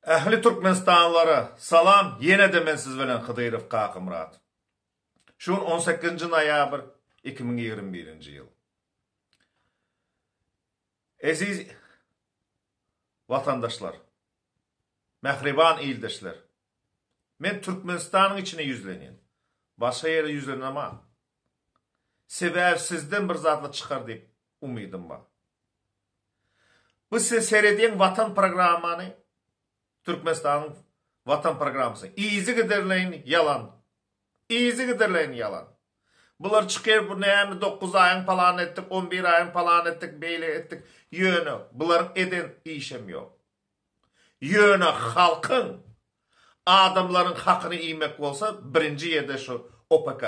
Ähli Türkmenistanlylara salam ýene-de men siz bilen Hydyrow Kakamyrat. Şu gün 18-nji noýabr 2021-nji ýyl. Eziz watandaşlar, mähriban ildeşler, men Türkmenistanyň içine ýüzlenýän. Başga ýere ýüzlenemok. Sebäbi sizden bir zatlar çykar diýip umydym bar. Bu siz seredýän Watan programmany Türkmenistanyň Watan programmasy yzygiderleýin ýalan. Yzygiderleýin ýalan. Bular çykyr bu näme 9 aýyň palan etdik, 11 aýyň palan etdik, beýle etdik. Ýöne bularyň eden işem ýok. Ýöne halkyň adamlaryň hakyny iýmek bolsa birinji ýerde şu OPK,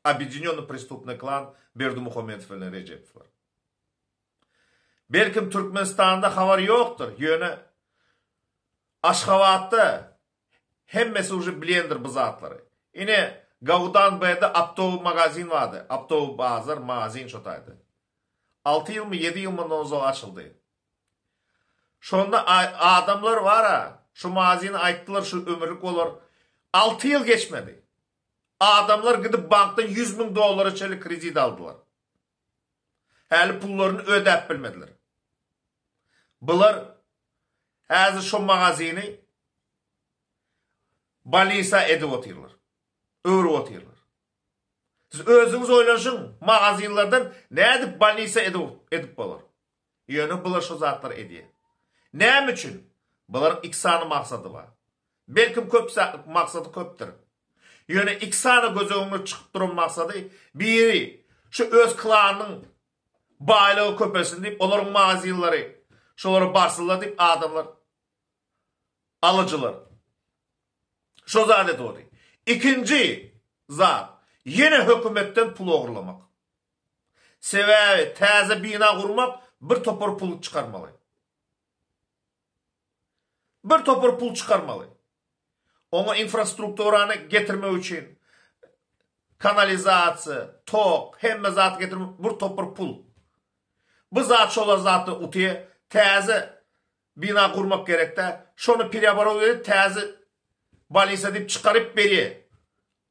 Obýedinýonnyý prestupnyý klan Berdimuhamedow bilen Rejepowlar. Belkim Türkmenistanda habar ýokdur, ýöne Aşgabatda hemmesi uje bilendir bu zatlary. Ine Gaudan B-de optowy magazin bardy, optowy bazar magazin şo taýda. Alty ýylmy ýedi ýyl mundan ozal açyldy. Şonda adamlar bar-a, şu magazini aýtdylar şu ömürlik bolar. Alty ýyl geçmedi. Adamlar gidip bankdan 100 müň dollara çenli kredit aldylar. Häli pullaryny ödäp bilmediler. Bular häzir şo magazini bolnisa edip otyrlar. Öwrüp otyrlar. Siz özüňiz oýlanşyň, magazinlerden nädip bolnisa edip, edip bolar? Ýöne bular şo zatlary edýär. Näme üçin? Bularyň iki sany maksady bar. Belkim köp maksady köpdür. Ýöne iki sany göz öňüne çykyp duran maksady, biri şu öz klanynyň baýlygy köpelsin diýip, olaryň magazinleri şolara barsynlar diýip adamlar alyjylar. Şo zat edip otyr. Ikinji zat, ýene hökümetden pul ogurlamak. Sebäbi täze bina gurmak bir topar pul çykarmaly. Bir topar pul çykarmaly. Oňa infrastrukturany getirmek üçin kanalizasiýa, tok, hemme zat getirmek bir topar pul. Bu zat şolar zatda utýa. Täze bina gurmak gerekdä. Şony pereoborot edip täze bolnisa diýip çykaryp berýär.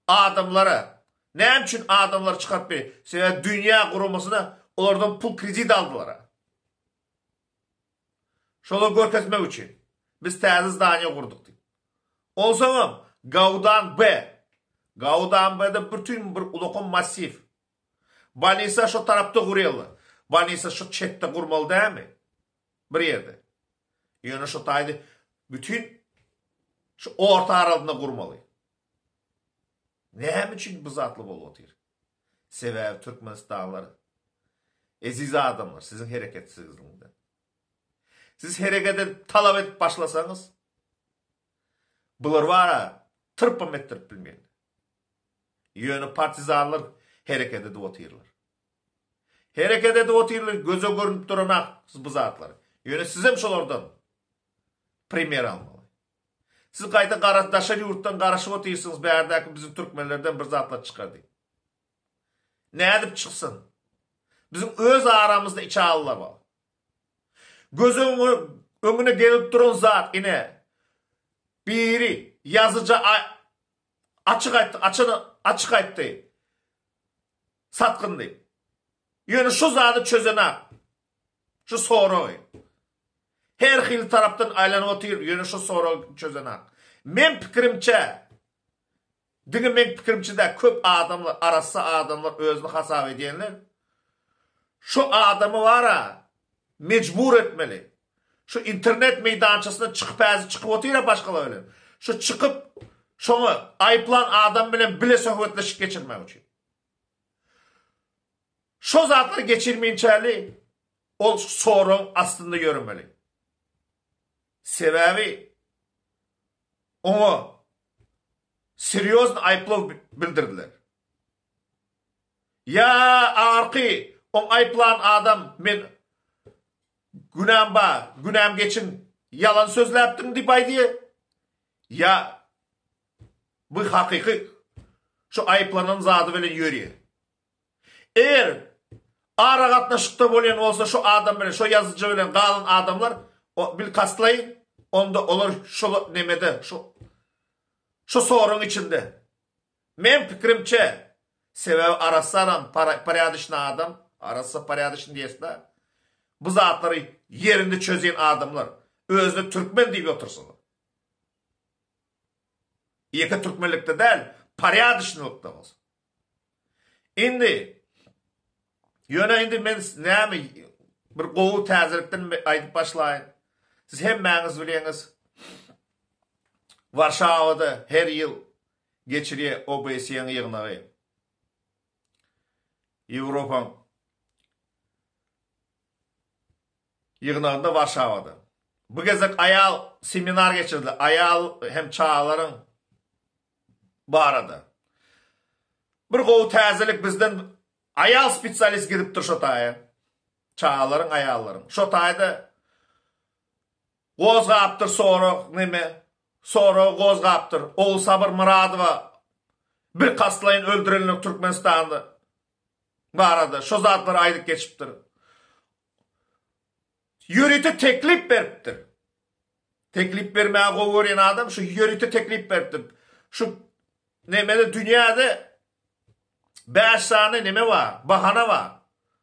Adamlara. Näme üçin adamlary çykaryp berýär? Sebäbi dünýä guramasyna olardan pul kredit aldylar. Şolara görkezmek üçin. Biz täze zdaniýe gurduk diýip. Onsoňam Gaudan B. Gaudan B-de bütin bir ulakan massiw. Bolnisa şo tarapda gurýarlar. Bolnisa şo çetde gurmaly dälmi? Bir ýerde. Ýöne şo taýda bütin şu orta aralygynda gurmaly. Näme üçin bu zatly bolup otyr? Sebäbi türkmenistanlylar eziz adamlar siziň hereketsizligiňizden. Siz hereket edip talap edip başlasaňyz bular bara tyrpam etdirip bilmeýär. Ýöne partizanlar hereket edip otyrlar. Hereket edip otyrlar, göze görünip duran bu zatlar. Ýöne sizem şolardan primer almaly. Siz gaýta gara daşary ýurtdan garaşyp otyrsyňyz bärdäki biziň türkmenlerden bir zatlar çykar diýip. Nädip çyksyn? Biziň öz aramyzda içalylar bar. Göz öňüne gelip duran zat ine biri ýazyja açyk aýtdy, açyny açyk aýtdy. Satgyn diýip. Ýöne şu zady çözenak. Şu soragy. Her hili tarapdan aýlanyp otyr, ýöne şu soragy çözenak. Men pikirimçe, diňe meň pikirimçe däl, köp adamlar, arassa adamlar özüni hasap edýänler, şu adamy bara mejbur etmeli. Şu internet meýdançasyna çykyp häzir çykyp otyr-a başgalar bilen. Şu çykyp şoňa aýyplan adam bilen bile söhbetleşik geçirmek üçin. Şo zatlary geçirminçäli ol soragyň astynda ýöremeli. Sebäbi oňa serýozny aýyplaw bildirdiler. Ýa arky oň aýyplan adam men günäm bar, günäm geçiň, ýalan sözläpdim diýip aýdýar. Ýa bu hakyky şu aýyplanan zady bilen ýörýär. Eger aragatnaşykda bolýan bolsa şu adam bilen, şo ýazyjy bilen galan adamlar o bilkastlaýyn. Onda olar şol nemede şu şu soruň içinde. Men pikirimçe sebäbi arassa adam, porýadyşny adam, arassa porýadyşny diýesda. Bu zatlary ýerinde çözýän adamlar özüne türkmen diýip otursalar. Ýeke türkmenlikde däl, porýadyşnylykda bolsa. Indi ýöne indi men näme bir gowy täzelikden aýdyp başlaýyn. Siz hemmäňiz bilýäňiz Warşawada her ýyl geçirýär OBSE-niň ýygnagy. Ýewropaň ýygnagynda Warşawada. Bu gezek aýal seminar geçirildi. Aýal hem çagalaryň barada. Bir gowy täzelik bizden aýal spesialist gidipdir şo taýa. Çagalaryň, aýallaryň. Şo taýda gozgapdyr sorag neme, soragy gozgapdyr. Ogulsabyr Myradowa bir kastlaýyn öldürenlik Türkmenistanda barada şo zatlary aýdyp geçipdir. Ýörite teklip beripdir. Teklip bermäge gowy görýän adam şu ýörite teklip beripdir. Şu nemede dünýäde 5 sany neme bar, bahana bar.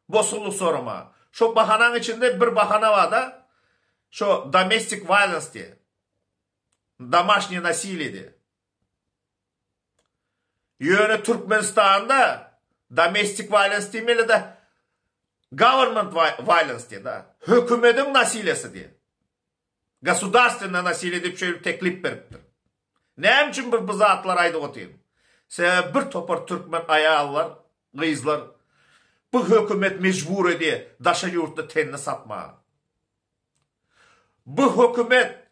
Bosgunlyk sorama. Şo bahanaň içinde bir bahana bar-da, şo domestic violence diýe. Domaşniý nasiliýe diýe. Ýöne Türkmenistanda domestic violence diýmeli-de, government violence diýe-de. Hökümediň nasiliýasy diýe. Gosudarstwennoe nasiliýe diýip şeýle teklip beripdir. Näme üçin bu zatlary aýdyp otyryn? Sebäbi bir topar türkmen aýallar, gyzlar bu hökümet mejbur edýär daşary ýurtda tenini satmaga. Bu hökümet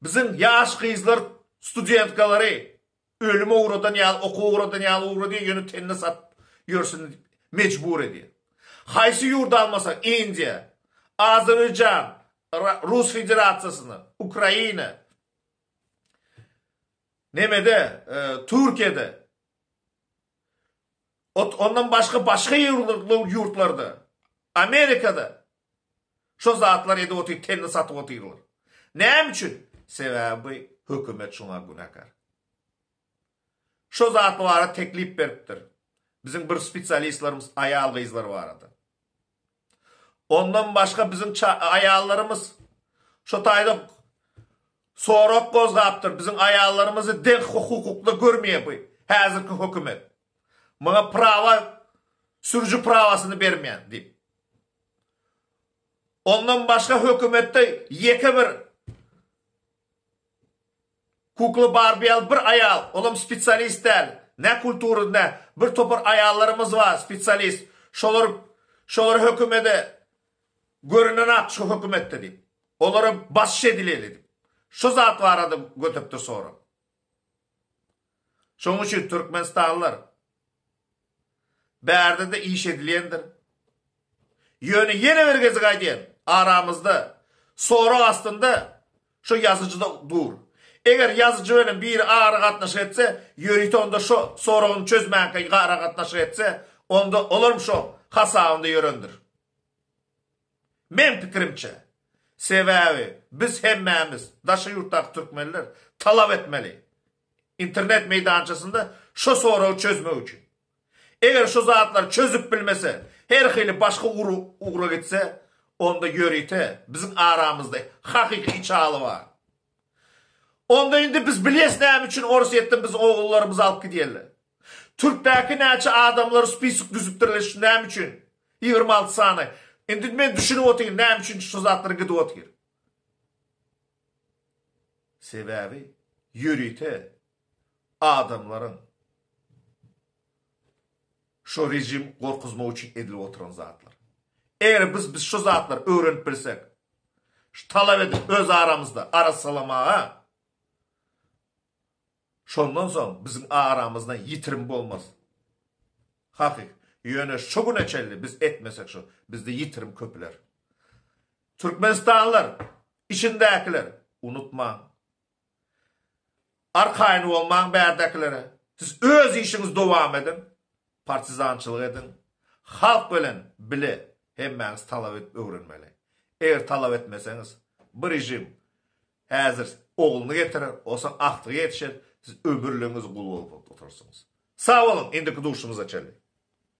biziň ýaş gyzlar studentkalary ölüme ugradan ýaly, okuwa ugradan ýaly ugradýar, ýöne tenini satyp ýörsün diýip mejbur edýär. Haýsy ýurdy almasak, Indiýa, Azerbaýjan, Rus Federasiýasyny, Ukraina, nemede, Türkiýede, ondan başga başga ýurtlarda, Amerikada şo zatlar edip otyr, tenini satyp otyrlar. Näme üçin? Sebäbi hökümet şoňa günäkär. Şo zat barada teklip beripdir. Biziň bir spesialistlerimiz aýal-gyzlar barada. Ondan başga biziň aýallarymyz şo taýda sorag gozgapdyr. Biziň aýallarymyzy deň hukukda görmeýär bu häzirki hökümet. Muňa prawa sürüji prawasyny bermeýär diýip. Ondan başga hökümetde ýeke bir Kukla Barbi ýaly bir aýal, olam spesialist däl, nä kultura nä, bir topar aýallarymyz bar spesialist, şolar şolar hökümede görünenak şu hökümetde diýip. Olara basyş edileli diýip. Şu zat barada göteripdir sorag. Şonuň üçin türkmenistanlylar Bärde-de iş edilýändir. Ýöne ýene bir gezek aýdýan, aramyzda sorag astynda şo ýazyjy-da dur. Eger ýazyjy bilen biri aragatnaşyk etse, ýörite onda şo soragyny çözmänkä aragatnaşyk etse, onda olaram şo hasabynda ýörendir. Meň pikirimçe, sebäbi biz hemmämiz, daşary ýurtdaky türkmenler talap etmeli. Internet meýdançasynda şo soragy çözmek üçin. Eger şo zatlary çözüp bilmese, her hili başga ugra gitse, onda ýörite biziň aramyzda hakyky içaly bar. Onda indi biz bilýäs näme üçin Orsýetden biziň ogullarymyzy alyp gidýärler. Türkdäki näçe adamlary spisok düzüpdirler şu näme üçin? 26 sany. Indi men düşünip otyryn näme üçin şu zatlar gidip otyr. Sebäbi ýörite adamlaryň şo rejim gorkuzmak üçin edilip oturan zatlar. Eger biz biz şu zatlary öwrenip bilsek, şu talap edip öz aramyzda arassalamaga, şondan soň biziň aramyzda ýitirim bolmaz. Hakyk. Ýöne şu güne çenli biz etmesek şu, bizde ýitirim köpüler. Türkmenistanlylar, içindäkiler, unutmaň. Arkaýyn bolmaň bärdäkilere. Siz öz işiňizi dowam ediň. Partizançylyk ediň. Halk bilen bile hemmäňiz talap edip öwrenmeli. Eger talap etmeseňiz, bu režim. Häzir ogluny getirer, onsoň agtygy ýetişer, siz ömürligiňiz gul bolup oturarsyňyz. Sag boluň, indiki duşumyza çenli.